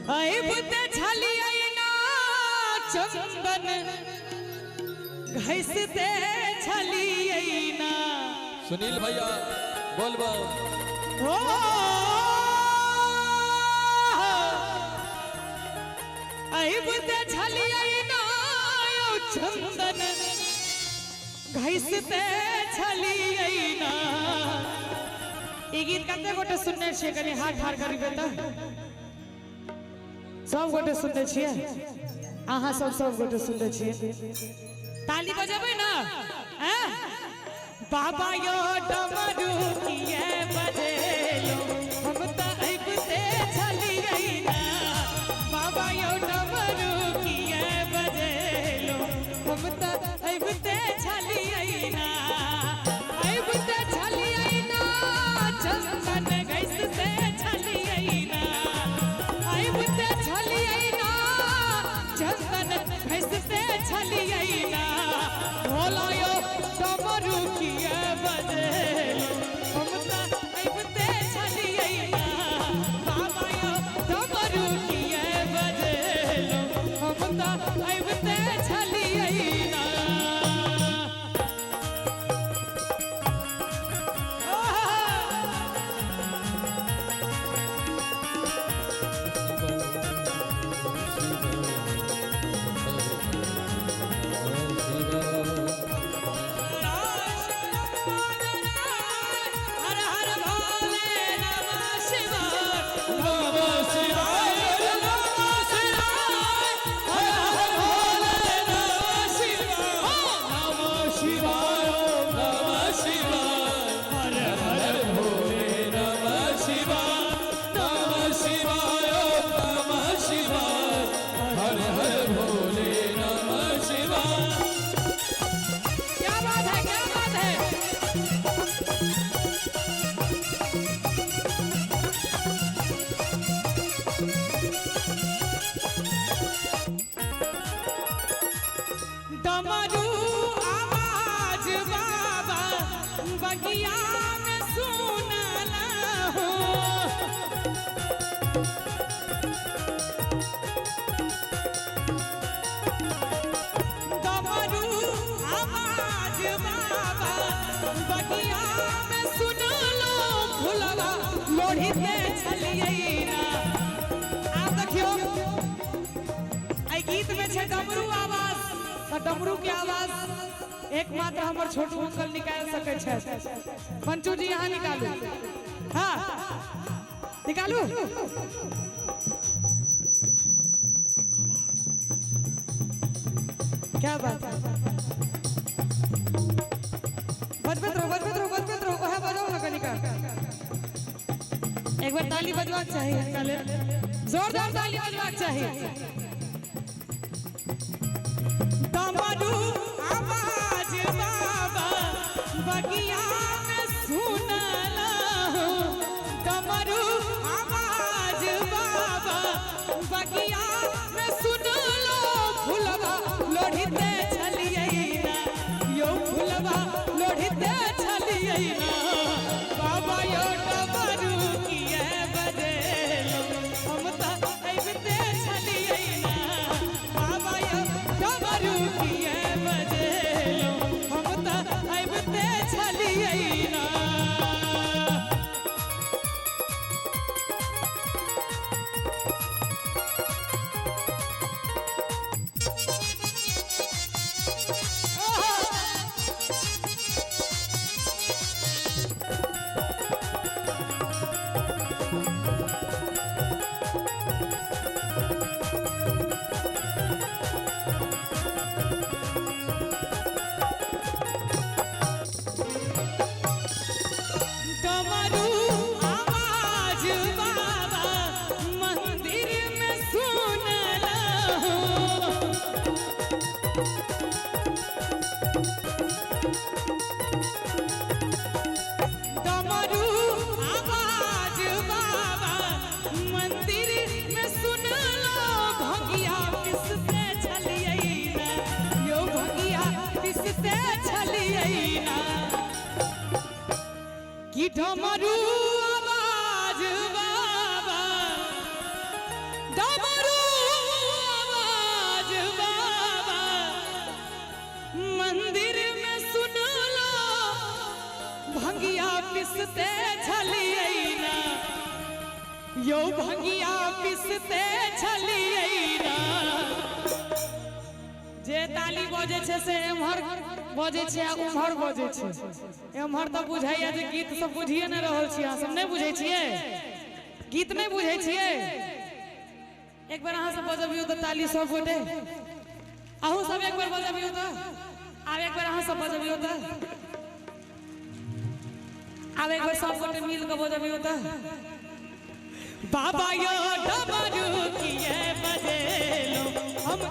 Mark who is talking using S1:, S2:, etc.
S1: अइबते छलियै ना चंदन घसते छलियै ना।
S2: सुनील भैया बोलबो
S1: ओ अइबते छलियै ना चंदन घसते छलियै ना। ई गीत कते गोटे सुनने छियै? कनि हाथ ठाढ़ करबै तऽ सब गोटे सुनने छियै? अहाँ सब सब गोटे सुनने छियै? ताली बजेबै ना? बाबा यो डमरू किए बजेलो हम तऽ अइबते छलियै ना। बाबा यो डमरू किए बजेलो हम तऽ अइबते छलियै ना। अइबते छलियै ना चंदन घसते छलियै ना। अइबते छलियै ना चंदन घसते छलियै ना। भोला यो डमरू किए बजेलो हम तऽ अइबते छलियै ना। बाबा यो डमरू किए बजेलो हम तऽ अइबते छलियै ना। हर हर भोले नमः शिवाय।
S2: नमः शिवाय नमः शिवाय हर हर भोले नमः शिवाय नमः शिवाय नमः शिवाय हर हर भोले नमः शिवाय नमः शिवाय नमः शिवाय हर हर भोले नमः शिवाय।
S1: क्या बात है, क्या बात है। डमरू आवाज बाबा बगिया में सुनला हो। डमरू आवाज बाबा बगिया में सुनलो फुलवा लोढ़िते छलियै ना। आब देखियौ एहि गीत में छै डमरू आवाज, तऽ डमरू के आवाज एकमात्र हमर छोटू अंकल निकालि सकै छथि। पंचू जी यहाँ निकालू। हाँ निकालू। क्या बात है, बजबैत रहो बजबैत रहो बजबैत रहो। ओहे बजाउ ना कनिका, एक बार ताली बजबाक चाही हिनका लेल, जोरदार ताली बजबाक चाही। डमरू आवाज बाबा बगिया में सुनला हो। डमरू आवाज बाबा बगिया में सुनलो फुलवा लोढ़िते छलियै ना। यो फुलवा लोढ़िते छलियै ना। बाबा यो डमरू किए बजेलो हम तऽ अइबते छलियै ना। बाबा यो डमरू किए बजेलो हम तऽ अइबते छलियै ना। डमरू आवाज बाबा मंदिर में सुनला हो। डमरू आवाज बाबा डमरू आवाज बाबा मंदिर में सुन लो भंगिया पिसते छलियै ना यो भंगिया पिसते छलियै ना। जे ताली बजै छै से एम्हर बजै छै आ उम्हर बजै छै। एम्हर तऽ बुझाइया जे गीत सब बुझिए नहि रहल छी अहाँ सब, नहि बुझै छियै गीत, नहि बुझै छियै। एक बेर अहाँ सब बजबियौ तऽ ताली सब गोटे, अहूँ सब एक बेर बजबियौ तऽ, आब एक बेर अहाँ सब बजबियौ तऽ, आब एक बेर सब गोटे मिल कऽ बजबियौ तऽ। बाबा यो डमरू किए बजेलो हम